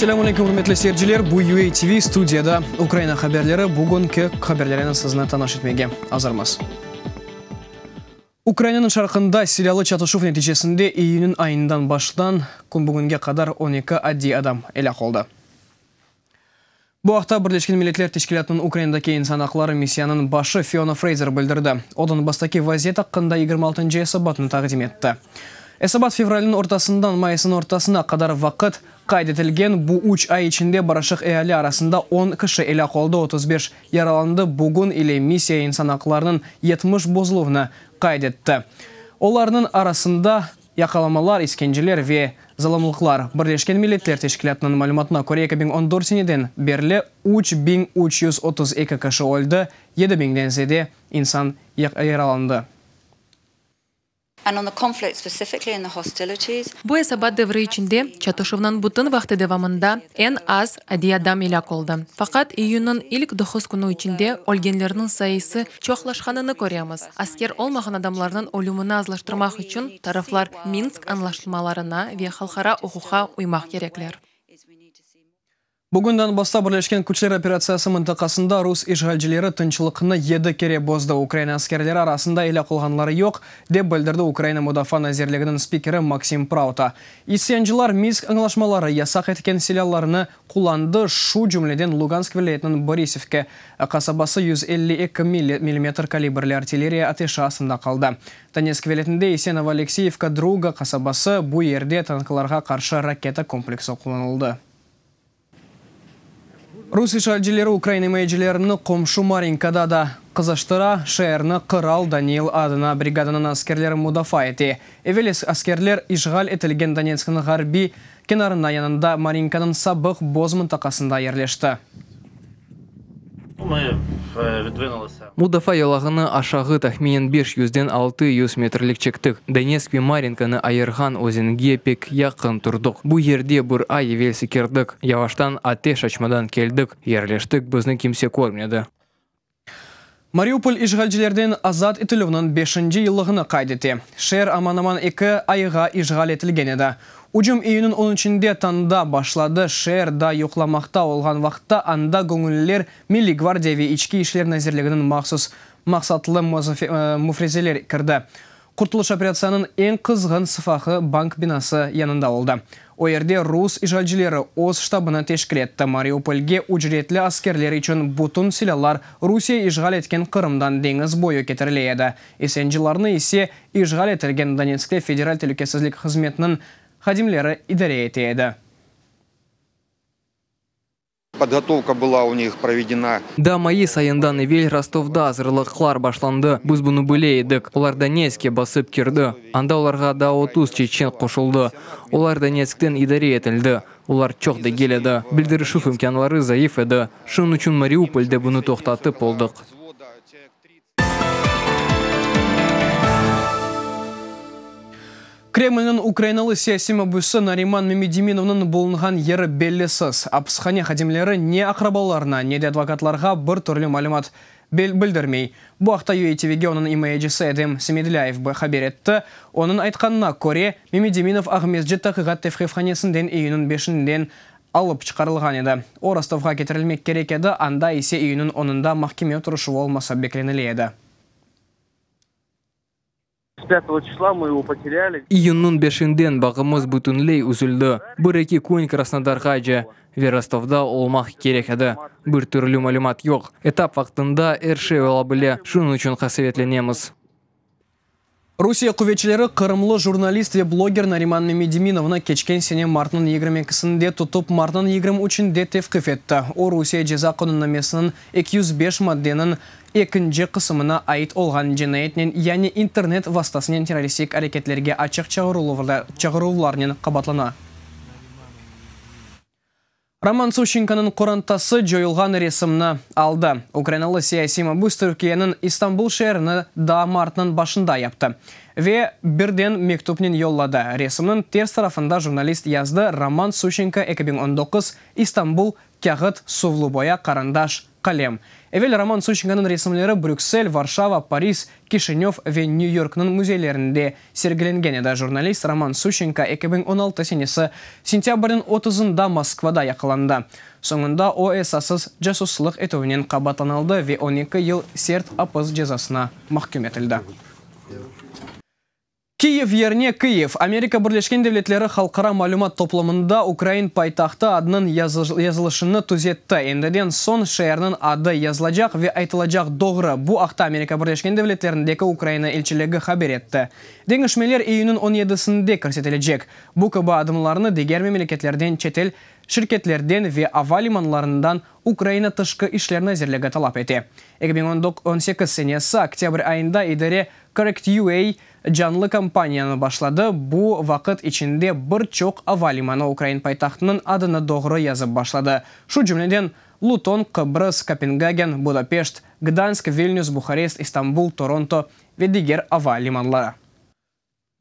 Selâm aleyküm, ürmetli seyirciler! Bu UA TV, studiyada Ukraina haberleri. Bugünki haberlernen sizni tanış etmege azırmız. Ukrainanıñ şarqında silâlı çatışuv neticesinde iyünniñ ayından baştan kün bugünge qadar 12 adiy adam elâk oldı. Bu aqta Birleşken Milletler Teşkilâtınıñ Ukrainadaki insan aqları missiyanıñ başı Fiona Freyzer bildirdi. O, Donbasstaki vaziyet aqqında yigirmi altıncı esabatnı taqdim etti. Esabat fevralniñ ortasından mayısnıñ ortasına qadar vaqıt qayd etilgen, bu üç ay içinde barışıq eali arasında on kişi elâk oldı, 35 yaralandı, bugün ile missiya insan aqlarınıñ 70 bozuluvını qayd etti. Olarnıñ arasında yaqalamalar, iskenceler ve zalımlıqlar. Birleşken Milletler Teşkilâtınıñ malümatına köre, 2014 seneden berli 3332 kişi öldi, yedi biñden ziyade insan yaralandı. Bu esabat devri içinde, çatışuvnıñ bütün vaqtı devamında eñ az adiy adam elâk oldı. Faqat iyünniñ ilk doquz künü içinde ölgenlerniñ sayısı çoqlaşqanını köremiz. Asker olmağan adamlarnıñ ölümini azlaştırmaq içün taraflar Minsk añlaşmalarına ve halqara uquqqa uymaq kerekler. Bugün Donbassta Birleşken Küçler operatsiyası mıntaqasında rus işğalcileri tınçlıqnı yedi kere bozdı, Ukraina askerleri arasında elâk olğanları yoq, dep bildirdi Ukraina Mudafaa nazirliginiñ spikeri Maksim Prauta. İsyancılar Minsk añlaşmaları yasaq etken silâlarnı qullandı, şu cümleden Lugansk vilâyetiniñ Borisivka qasabası 152 millimetr kalibrli artilleriya ateşi astında qaldı. Donetsk vilâyetinde ise Novoalekseyevka Druga qasabası, bu yerde tanklarğa qarşı raketa kompleksi qullanıldı. Rus işğalcileri ukrain imayecilerini qomşu Marinkada da qızıştıra, şeerni Qıral Daniil adına brigadanıñ askerleri mudafaa ete. Evel askerler işğal etilgen Donetskniñ ğarbiy kenarına yanında Marinkanıñ sabıq boz mıntaqasında yerleşti. Mudafaa yolağını aşağı tahminen beş yüzden 600 metrlik çektik. Donetsk ve Marinkanı ayırğan özenge pek yaqın turdıq. Bu yerde bir ay evelsi kirdik. Yavaştan, ateş açmadan keldik, yerleştik, bizni kimse körmedi. Mariupol işğalcilerden azat etilüvniñ beşinci yıllığını qayd ete. Şeer aman-aman eki ayğa işğal etilgen edi. Ücüm iyünniñ on üçünde tañda başladı, şeer daa yuqlamaqta olğan vaqıtta anda göñülliler, Milliy gvardiya ve İçki işler nazirliginiñ mahsus maqsatlı müfrezeler kirdi. Qurtulış operatsiyanıñ eñ qızğın sıfaqı bank binası yanında oldı. O yerde rus işğalcileri öz ştabını teşkil etti. Mariupolge ücretli askerler içün bütün silâlar Rusiye işğal etken Qırımdan deñiz boyu ketirile edi. İsyancılarnı ise işğal etilgen Donetskte Federal telükesizlik hızmetiniñ hadimleri idare ete edi. Podgotovka byla u nih provedena. Daa mayıs ayından evel Rostovda azırlıqlar başlandı, biz bunı bile edik. Olar Donetskke basıp kirdi, anda olarğa daa 30 çeçen qoşuldı. Olar Donetskten idare etildi. Olar çoq degil edi, bildirişüv imkânları zayıf edi, şunıñ içün Mariupolde bunı toqtatıp oldıq. Kremlniñ ukrainalı siyasiy mabüsi Nariman Memedeminovnıñ bulunğan yeri bellisiz. Apishane hadimleri ne aqrabalarına, ne de advokatlarğa bir türlü malümat bildirmey. Bu aqta UATVge onıñ imayecisi Edem Semedlâyev haber etti. Onıñ aytqanına köre, Memedeminov Aqmescit taqiqat tevqifhanesinden iyünniñ beşinden alıp çıqarılğan edi. O, Rostovğa ketirilmek kerek edi, anda ise iyünniñ onunda mahkeme oturışuvı olması beklenile edi. İyünniñ beşinden bağımız bütünley üzüldi. Bir-eki kün Krasnodarğace ve Rostovda olmaq kerek edi. Bir türlü malümat yoq. Etap vaqtında er şey ola bile, şunıñ içün qasevetlenemiz. Rusiye quvetçileri qırımlı jurnalist ve bloger Nariman Memedeminovnı keçken sene martnıñ 22-sinde tutıp, martnıñ 23-inde tevqif etti. O, Rusiye Ceza qanunnamesiniñ 205 maddeniñ ekinci qısımına ait olğan cinayetnen, yani internet vastasınen terroristik areketlerge açıq çağıruvlarnen qabatlana. Roman Suşçenkonıñ qorantası coyulğan resimni aldı. Ukrainalı siyasiy mabüs Türkiyeniñ İstanbul şeerini daa martnıñ başında yaptı. Ve birden mektüpnen yolladı. Resimniñ ters tarafında jurnalist yazdı, Roman Suşçenko 2019, İstanbul, kâğıt, suvlu boya, qarandaş, qalem. Evel Roman Suşçenkonıñ resimleri Brüksel, Varşava, Paris, Kişinöv ve Nyü-Yorknıñ müzeylerinde sergilengen edi. Jurnalist Roman Suşçenko 2016 senesi sentâbrniñ otuzında Moskvada yaqalandı. Soñunda o esassız casuslıq etüvnen qabaatlanıldı ve 12 yıl sert apis cezasına mahküm etildi. Kiyev yerine Kıyiv, Amerika Birleşken Devletleri halqara malümat toplamında ukrain paytahtı adınıñ yazılışını tüzetti. Endiden soñ şeerniñ adı yazılacaq ve aytılacaq doğru. Bu aqta Amerika Birleşken Devletlerindeki Ukraina elçiligi haber etti. Deñişmeler iyünniñ on yedisinde kirsetilecek. Bu kibi adımlarnı diger memleketlerden çetel şirketlerden ve ava limanlarından Ukraina Tışqı işler nazirligi talap ete. 2018 senesi oktâbr ayında idare Correct.UA canlı kampaniyanı başladı, bu vaqıt içinde bir çoq ava limanı ukrain paytahtınıñ adını doğru yazıp başladı, şu cümleden, Luton, Qıbrız, Kopengagen, Budapeşt, Gdansk, Vilnüs, Buharest, İstanbul, Toronto ve diger ava limanları.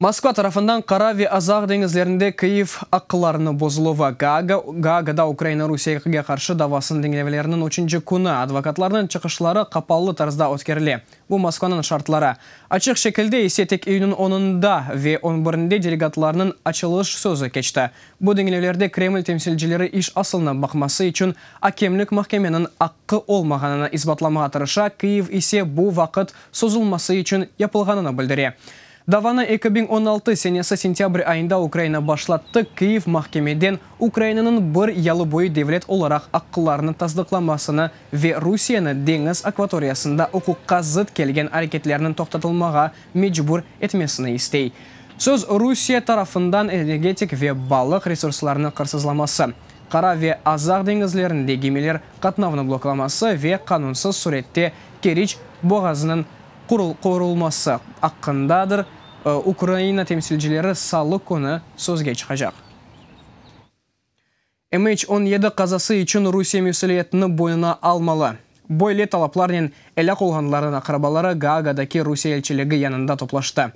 Moskva tarafından Qara ve Azaq deñizlerinde Kyiv aqqlarını bozuluvı, Gaaga, Gaagada Ukraina Rusiyege qarşı davasınıñ diñlevleriniñ üçünci künü advokatlarnıñ çıqışları qapalı tarzda ötkerile. Bu Moskvanıñ şartları. Açıq şekilde ise tek iyünniñ onunda ve on birinde delegatlarnıñ açılış sözü keçti. Bu diñlevlerde Kreml temsilcileri iş asılına baqması içün akemlik mahkemeniñ aqqı olmağanını isbatlamağa tırışa, Kyiv ise bu vaqıt sozulması içün yapılğanını bildire. Davanı 2016 senesi sentâbr ayında Ukraina başlattı, Kyiv mahkemeden Ukrainanıñ bir yalıboyu devlet olaraq aqqlarını tasdıqlamasını ve Rusiyeni deñiz akvatoriyasında uquqqa zıt kelgen areketlerniñ toqtatılmağa mecbur etmesini istey. Söz Rusiye tarafından energetik ve balıq resurslarını qırsızlaması, Qara ve Azaq deñizlerinde gemiler qatnavını bloklaması ve qanunsız sürette Keriç boğazınıñ qurulması aqqındadır, Ukraina temsilcileri salı künü sözge çıqacaq. MH 17 qazası içün Rusiye mesüliyetini boynuna almalı. Böyle talaplarnen elâk olğanlarnıñ aqrabaları Gaagadaki Rusiye elçiligi yanında toplaştı.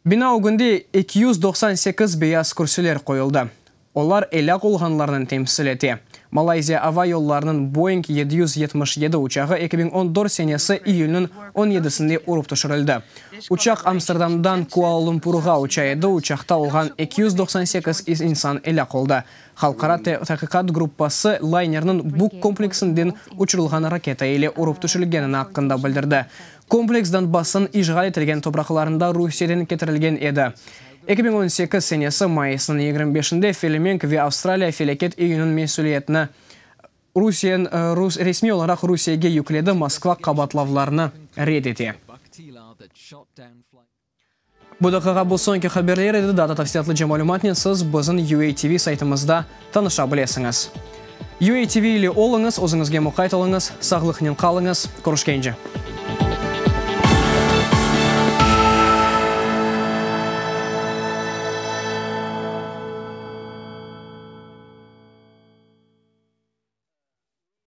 Bina ögünde 298 beyaz kürsüler qoyuldı. Olar elâk olğanlarnıñ temsil ete. Malayziya ava yollarınıñ Boeing 777 uçağı 2014 senesi iyülniñ on yedisinde urıp tüşürildi. Uçaq Amsterdamdan Kuala-Lumpurğa uça edi, uçaqta olğan 298 insan elâk oldı. Halqara taqiqat gruppası laynerniñ Buk kompleksinden uçurılğan raketa ile urıp tüşürilgenini aqqında bildirdi. Kompleks Donbassnıñ işğal etilgen topraqlarında Rusiyeden ketirilgen edi. 2018 senesi mayısnıñ 25-inde Felemenk ve Avstraliya felâket iyünniñ mesüliyetini Rusiye resmiy olaraq Rusiyege yükledi, Moskva qabaatlavlarnı red ete. Bu daqiqa bu soñki haberler edi, daa da tafsilâtlıca malümatnen siz bizim UATV saytımızda tanışa bilesiñiz. UATV ile oluñız, özüñizge muqayt oluñız, sağlıqnen qalıñız, körüşkence!